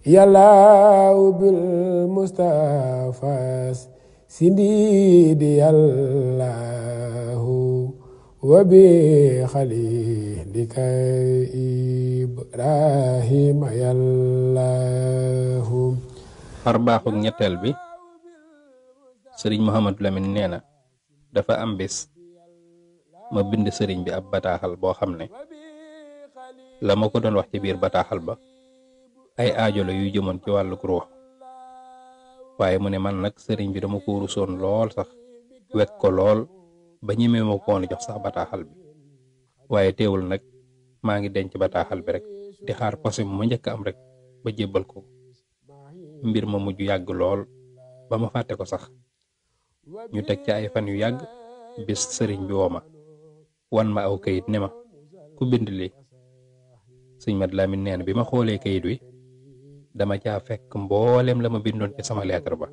yàllaaw bil Mustafa sindidi yàllaahu wa bi xalilika Ibrahima yàllaahu. xar baaxuk ñetteel bi sëriñ Mouhamadou Lamine nee na dafa am bés ma bind sëriñ bi ab bataaxal boo xam ne la ma ko doon wax ci biir bataaxal ba ay aajo la yuy jëmoon ci wàllug ruux waaye mu ne man nag sëriñ bi dama ko rusoon lool sax wekk ko lool ba ñemee ma ko woon jox sax bataaxal bi waaye teewul nag maa ngi denc bataaxal bi rek di xaar posé mu ma njëkk am rek ba jébbal ko mbir ma mujj yàgg lool ba ma fàtte ko sax ñu teg ci ay fan yu yàgg bis sëriñ bi woo ma wan ma aw kayit ne ma ku bind lii. sëñ Mat Lamin nee na bi ma xoolee kayit wi dama caa fekk mboolem la ma bindoon ci sama lettre ba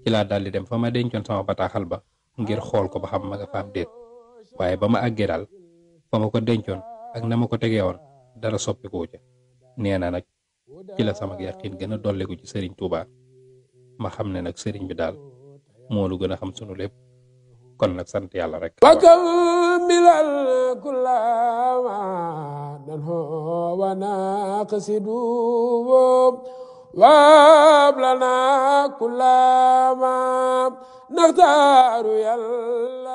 ci laa daldi dem fa ma dencoon sama bataaxal ba ngir xool ko ba xam ma nga fa am déet waaye ba ma àggee daal fa ma ko dencoon ak na ma ko tegee woon dara soppiku ca. nee na nag ci la sama yaqin gën a dolliku ci sëriñ Touba ma xam ne nag sëriñ bi daal moo lu gën a xam sunu lépp kon nag sant yàlla rek. wakam milal kullama nanho wa naqsidu wablana kullama naxtaaru yàlla